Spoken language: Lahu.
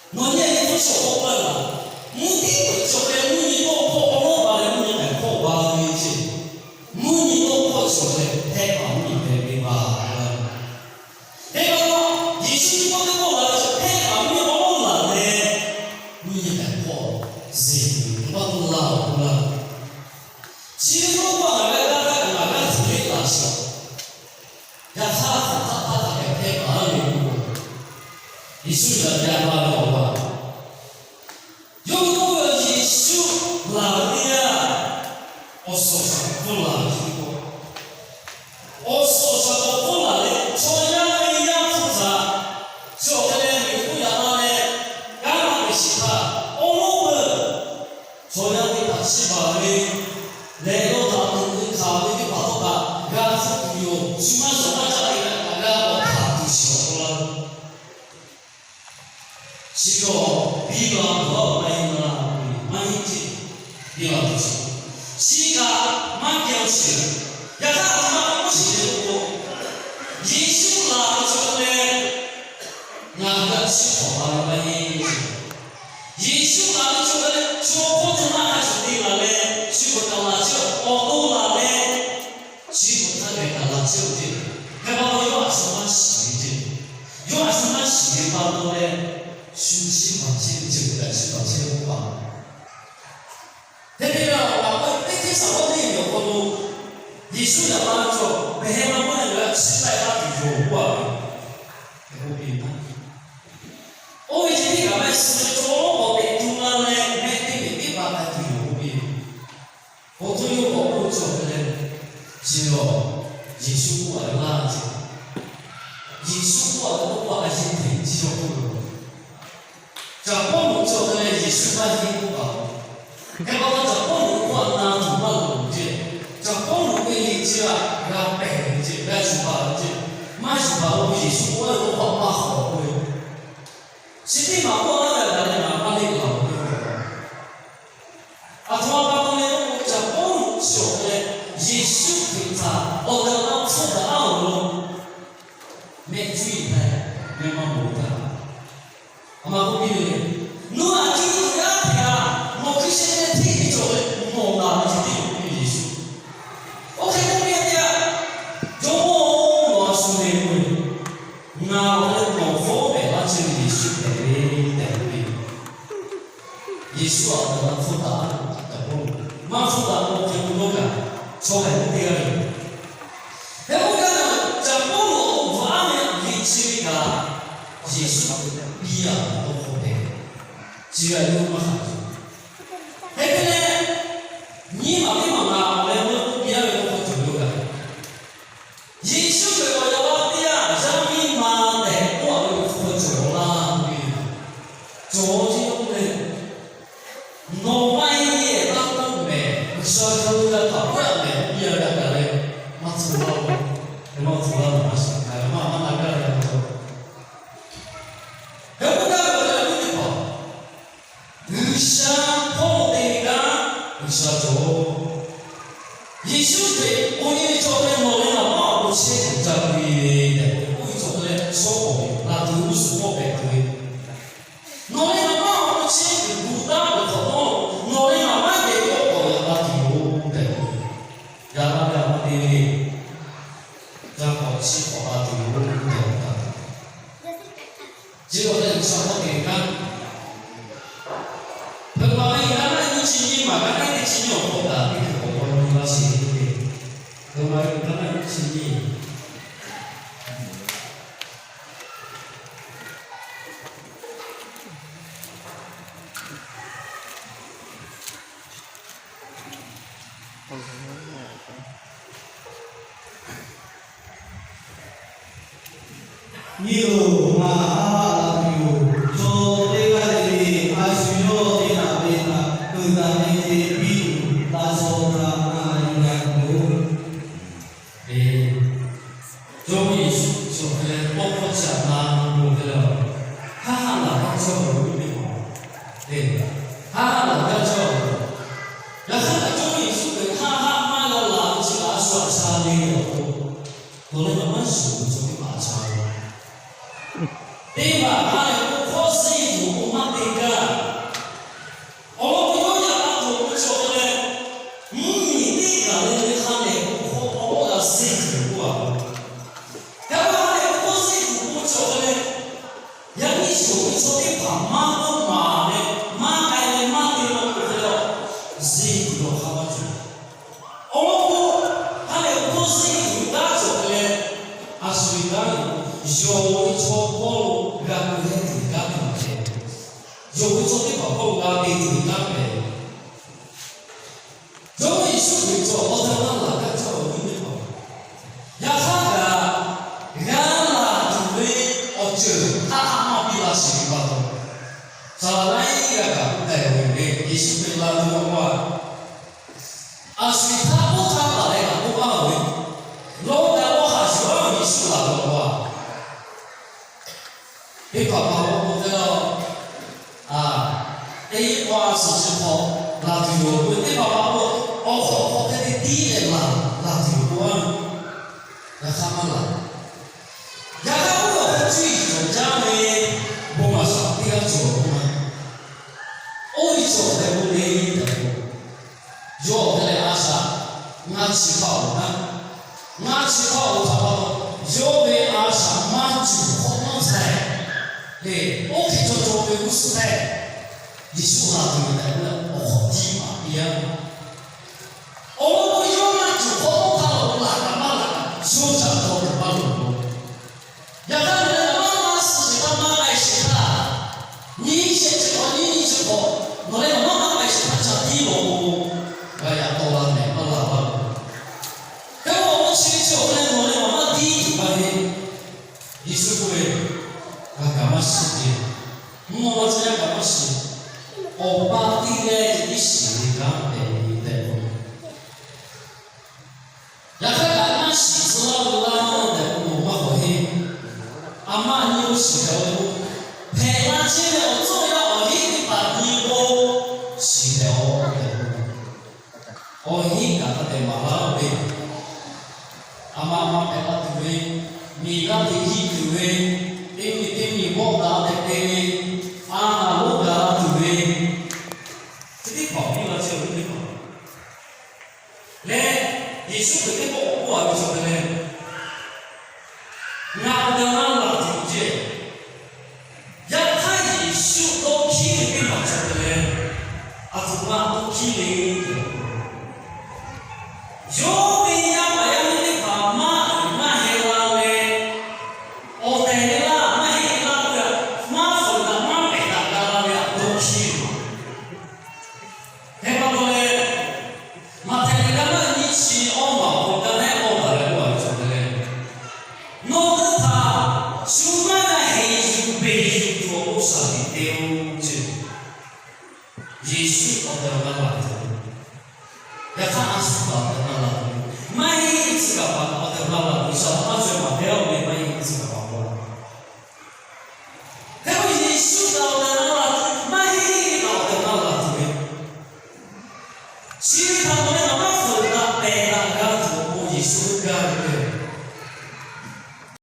Nawˬ nyi a nyi hpu shawˍ k'oˆ laˇ, mvuhˇ tiˉ peuˬ cawˬ leh mvuhˇ nyi tawˇ hkawˇ awˬ lawˉ ba leh mvuhˇ nyi hpehꞈ hk'awˇ ba ve ce. Mvuhˇ nyi tawˇ hkawˇ cawˬ leh hpehˇ paˍ mvuhˇ nyi hpehꞈ ve ba. Hk'e pa taw, Yeˍsuˆ nyi ma teˇ pawˆ la ve chaw hpehˇ paˍ mvuhˇ nyi awˬ lawˉ laˬ leh, mvuhˇ nyi hpehꞈ hk'awˇ zeˬ tuˬ ve pa taw laˬ awˬ k'oˆ laˇ. Chi ve k'oˆ paˇ ngaˬ ve g'aˇ htaˇ kaꞈ ngaˬ g'aˇ htuꞈ leˆ laˬ sheˍ. Yaꞈ hk'aˇ, hk'aˬ htaˇ htaˇ htaꞈ kehˬ hpehˇ paˍ laˇ ve k'o, Yeˍsuˆ yaꞈ yaꞈ ba ve awˬ pa, yawˇ hui k'oˆ ve, Yeˍsuˆ laˬ ve teˇ yanˇ, awˬ suhˍ awˬ shaˍ k'awꞈ hpfuhˇ laˬ ve ce k'o, awˬ suhˍ awˬ shaˍ k'awꞈ hpfuhˇ laˬ leh, chaw yaˇ ve yaˇ hpu htaꞈ cawˬ hk'e leh miˬ hk'oˆ yaꞈ la leh, kanˉ maˇ g'a shiˍ htaˇ, awˬ lawn peuˬ chaw yaˇ teˇ hpaˍ chiˇ baˬ ve leh, yawˇ htaꞈ tuꞈ ve hkanˍ ve teˇ hpaˍ htawˇ kaꞈ g'a hpuˇ tuˬ yoˬ. Shu maˇ shawˍ maˇ caˇ ve kaꞈ g'a k'awꞈ hkanˍ tuˬ shiˍ awˬ laˇ. Chi kaꞈ biˇ la tuˬ a maˇ heˆ laˇ, maˇ heˆ ce. Biˇ la tuˬ chi, chi kaꞈ maˇ kehˬ awˬ shiˍ. Yaꞈ hk'aˇ, a ma k'oˆ shiˍ ve k'o, Yeˍsuˆ laˬ ve chaw leh ngaˬ hui a chiˇ hk'awꞈ la ve maˇ heˆ. Yeˍsuˆ laˬ ve chaw leh chaw hk'oˆ htaꞈ maˇ hk'a shuˍ te laˬ leh, chi beuꞈ kaꞈ laˬ chehˇ, awˬ to laˬ leh, chi beuꞈ htaˇ leh kaꞈ laˬ chehˇ ve ce. Hk'e pa taw, yawˇ a shu maˇ shiˍ ve ce. Yawˇ a shu maˇ shiˍ ve pa taw leh, shu chiˇ baˬ chehˇ ve ce, kaꞈ chiˇ baˬ chehˇ ve k'oˆ paˍ. Hk'e te leh, awˬ laꞈ k'o teˇ hteˇ saˍ laꞈ teˇ ve awˬ hk'aw lo Yeˍsuˆ yaꞈ la ve chaw, behˬ ma maˇ leh g'a chiˇ taˆ-e laˇ tuˬ yoˬ k'oˆ a ve. Hk'e k'oˆ piˇ ve, oˇ ve chi teˇ kaꞈ maˇ suh ve chaw awˬ teꞈ tu la leh mehˆ teˇ mehˍ teˇ pa k'ai tuˬ yoˬ k'oˆ piˇ ve. Awˬ to yawˇ k'awꞈ k'oˆ cawˬ hk'e leh, chi lehˬ Yeˍsuˆ k'oˆ a ve laˇ ce. Yeˍsuˆ k'oˆ a ve k'oˆ a yeˇ teꞈ chi yawˇ k'oˆ ve. Caˍ Pawˇluꞈ cawˬ hk'e leh Yeˍsuˆ maˇ heˆ k'oˆ kaꞈ, hk'e pa taw Caˍ Pawˇluꞈ k'oˆ a na tuˬ maˇ loˍ ce. Caˍ Pawˇluꞈ ve liꞈ chi a g'a pehˬ ve ce, g'a shuˍ baˬ ve ce. Maˇ shuˍ baˬ lo Yeˍsuˆ k'oˆ a ve k'oˆ kaꞈ maˇ hawˍ k'oˆ ve. Chi teˇ maˬ k'oˆ a ve a ga leh ngaˬ maˇ heˆ laˬ ve k'o, aˬ htoꞈ ma pa taw leh k'o, Caˍ Pawˇluꞈ cawˬ hk'e leh Yeˍsuˆ Hkriꞈ htaꞈ awˬ tehˬ awˬ na hpfuhˇ daꞈ a awˬ lawn mehˆ cuˇ yiˍ htaˇ, mehˆ maˇ mawˬ htaˇ, a ma k'oˆ piˇ ve, Nawˬ aꞈ cuˇ tuˬ yaˇ hpehꞈ a, nawˬ hkui sheh leh hteˇ ve cawˬ leh mawˬ laˬ ve ce teˇ ceuˬ k'oˆ ve Yeˍsuˆ. Oˇ hk'e k'oˆ piˇ a teˇ yanˇ, Jawˇmawˇ, nawˬ a shu le k'oˆ ve, Ngaˬ awˬ hk'e leh nawˬ hpawˇ pehˬ laˇ chehˇ ve Yeˍsuˆ hpehꞈ ve tehꞈ k'oˆ ve. Yeˍsuˆ aꞈ, ngaˬ hpfuhˇ daꞈ, maˇ hpfuhˇ daꞈ k'o hk'e k'oˆ lawˇ kaꞈ, chaw hpehꞈ ve teˇ g'aˇ ve yoˬ. Hk'e k'oˆ gaˇ ve, Caˍ Pawˇluꞈ awˬ to bvuhꞈ aˉ ve liꞈ chi ve kaꞈ, Yeˍsuˆ biˇ a ve tawˇ hkawˇ hpehꞈ ve, chi ve a yawˇ maˇ hk'aˬ tuˬ. Hk'e te leh, nyiˇ maˬ teˇ maˬ ngaˬ awˬ leh meuˇ k'oˆ piˇ a ve tawˇ hkawˇ cawˬ ve yoˬ kaꞈ, Yeˍsuˆ Hkriꞈ awˬ yaꞈ la teˇ yanˇ, yaˇ miˇ ma tehꞈ k'oˆ a ve tawˇ hkawˇ cawˬ laˇ ve, cawˬ ve yoˬ le. Nawˬ maˇ heˆ leh taˇ k'oˆ mehˍ, G'uiˬsha hk'a ve g'a htaꞈ k'oˆ a mehˍ k'oˆ piˇ a ve a kaꞈ leh, maˇ hto laˇ-oˬ. Maˇ hto laˇ, maˇ shiˍ, maˇ maˇ na gaˇ ve a. Hk'e k'oˆ gaˇ ve awˬ lawn teˇ hpaˍ, G'uiˬsha hpawˇ lo te ve kanˉ G'uiˬsha cawˬ. Yeˍsuˆ Hkriꞈ k'oˆ ve chaw hk'e nawˬ leh ngaˬ maˇ awˬ bon chehˇ kuiˬ ca ve tehꞈ k'oˆ ve chaw hk'e leh, shawˉ k'awꞈ ve laˬ tuˬ g'uˇ suhˍ hpawˇ hpehꞈ tuˬ ve, nawˬ leh ngaˬ maˇ awˬ bon chehˇ kuiˬ gu taˉ ve hk'awꞈ nawˉ, nawˬ leh ngaˬ maˇ geh yawˇ k'awꞈ yaꞈ la tuˬ yoˬ tehꞈ k'oˆ ve. Yaꞈ la ve a ma te ve, ca k'awꞈ chiˇ k'awꞈ la tuˬ yoˬ tehꞈ k'oˆ taˍ. Chi awˬ leh G'uiˬsha hpawˇ te ve kanˉ, Hk'e ma ve kanˉ naˆ nyiˇ chi nyiˇ maˬ, kanˉ naˆ teˇ chi nyiˇ awˬ hk'aw kaꞈ teˇ hkui k'awꞈ k'awꞈ nyi la sheˍ ve. Hk'e ma ve kanˉ naˆ nyiˇ chi nyiˇ Nyi-oˬ, ngaˬ haˆ haˆ la tuˬ yoˬ. Chaw teˇ g'aˇ le le a shu yawˇ te taˍ ve htaꞈ peuˬ taˍ ve te piˇ tuˬ, laꞈ shawnˍ htaꞈ ngaˬ yuˬ la tuˬ yoˬ. Jawˇmawˇ Yeˍsuˆ cawˬ hk'e leh tawˇ hkawˇ chi aꞈ na mawˬ hk'e leh, haˆ haˆ laˬ gaˇ cawˇ ve teˇ hpaˍ, haˆ haˆ laˬ gaˇ cawˇ ve. Yaꞈ hk'aˇ kaꞈ Jawˇmawˇ Yeˍsuˆ Hkriꞈ haˆ haˆ maˇ g'a laˬ ve chi kaꞈ a shu aꞈ sha le ve awˬ hk'aw lo, nawˬ leh ngaˬ maˇ shuˍ ve chaw teˇ hpaˍ aꞈ sha ve. Teˇ hpaˍ hk'a lehˬ k'o hk'awˇ suh tuˬ awˬ pon maˇ Yonˍ ve chaw teˇ hpaˍ hk'aw g'a te tuˬ ve kanˉ hpehꞈ. Jawˇmawˇ Yeˍsuˆ Hkriꞈ cawˬ awˬ hk'aw lo laˬ gaˇ cawˬ ve teˇ hpaˍ, yaꞈ hk'aˇ kaꞈ g'a laˬ tuˬ ve awˬ ceuˬ htaˇ hk'aˬ ma piˇ la sheˍ ve pa taw, saˍ laˍ laiˉ g'aˇ kaꞈ k'oˆ taˍ ve le. Yeˍsuˆ Hkriꞈ laˬ tuˬ awˬ hk'aw, a shu htaˇ k'oˆ htaˇ laˬ leh kaꞈ k'oˆ laˇ ve, lawˇ kaꞈ lawˇ haꞈ shuˍ laˇ ve Yeˍsuˆ laˬ tuˬ awˬ hk'aw, teˇ hpaˍ hpaˍ k'o k'oˆ ve, a, teˇ k'aw a shuˍ chi hk'aw laˬ tuˬ yoˬ k'oˆ ve, teˇ hpaˍ hpaˍ k'o, awˬ hk'awꞈ hk'aw hk'e te tiˉ leh laˬ, laˬ tuˬ yoˬ k'oˆ a, yaꞈ hk'aˇ maˇ laˬ. Yaꞈ hk'aˇ oˇ ve awˬ hk'aw cuˇ yiˍ cawˬ jaˇ ve bon maˍ shaˍ teˇ g'aˇ cawˬ k'oˆ ma. Oˇ ve cawˬ hk'e k'oˆ le tehꞈ k'o, yawˇ hk'e leh a shaꞈ ngaˇ chi hpaˇ awˬ naˉ, ngaˇ chi hpaˇ awˬ htaꞈ pa taw, yawˇ ve a shaꞈ maˇ cuˬ hk'awꞈ nawˉ htaˇ, le, oˇ hk'e cawˬ cawˬ ve g'uˇ suhˍ htaˇ, Yeˍsuˆ laˬ tuˬ yoˬ tehꞈ k'oˆ leh awˬ hk'awꞈ tiˉ maˍ piˇ a. Awˬ lawn k'o, yawˇ maˇ cuˬ hk'awꞈ nawˉ htaˇ lo laˬ kaꞈ maˇ laˬ kaꞈ, yawˇ ca taw tuˬ maˇ loˍ lo. Yaꞈ hk'aˇ nawˬ leh ngaˬ maˇ maˇ suh sheˍ htaˇ, maˇ k'ai sheˍ htaˇ, nyiˇ shehˆ chi hk'awꞈ nyiˇ nyiˇ chi hk'awꞈ nawˬ leh ngaˬ maˇ maˇ k'ai sheˍ htaˇ ca tiˉ lo k'o, g'a yaꞈ taw la mehˍ maˇ laˬ laˇ lo. Hk'e k'o, awˬ lawn chi ve chi awˬ hk'aw leh nawˬ leh ngaˬ maˇ tiˉ tuˬ maˇ heˆ. Yeˍsuˆ k'oˆ ve, G'a kaꞈ maˇ shiˍ ve, mvuhˇ naw ma chi yaˇ kaꞈ maˇ shiˍ. Awˬ pa tiˉ leh iˉ shiˍ ve kanˉ hpehꞈ ve tehꞈ k'oˆ. Yaꞈ hk'aˇ kaꞈ maˇ shiˍ tcuh laˇ ve laˇ tehꞈ k'oˆ maˇ k'awꞈ heˆ. A maˇ nyi lo shiˍ hpehꞈ-o. Hpehꞈ la chehˇ ve awˬ tcuhˇ yaˇ awˬ hinˉ teˇ hpaˍ nyi lo shiˍ hpehꞈ-o tehꞈ k'oˆ. Awˬ hinˉ kaꞈ hk'a dehꞈ maˍ laˇ-oˬ ve, a ma ma hpehꞈ la tuˬ ve, miˬ g'aˇ hteꞈ hiˆ tuˬ ve, teˇ miˬ teˇ miˬ vawˆ daꞈ tehꞈ te ve, a naˍ lonˉ gaˬ la tuˬ ve, chi teˇ hpaˍ awˬ piˇ la chehˇ ve teˇ hpaˍ leh, Yeˍsuˆ Hkriꞈ teˇ pawˆ k'oˆ a ve chaw hk'e leh, ngaˬ awˬ ga laˇ laˬ tuˬ ceh. Yaꞈ hk'aˇ Yeˍsuˆ dawˇ hkiˉ ve teˇ hpaˍ chaw hk'e leh, a htoꞈ ma dawˇ hkiˉ le.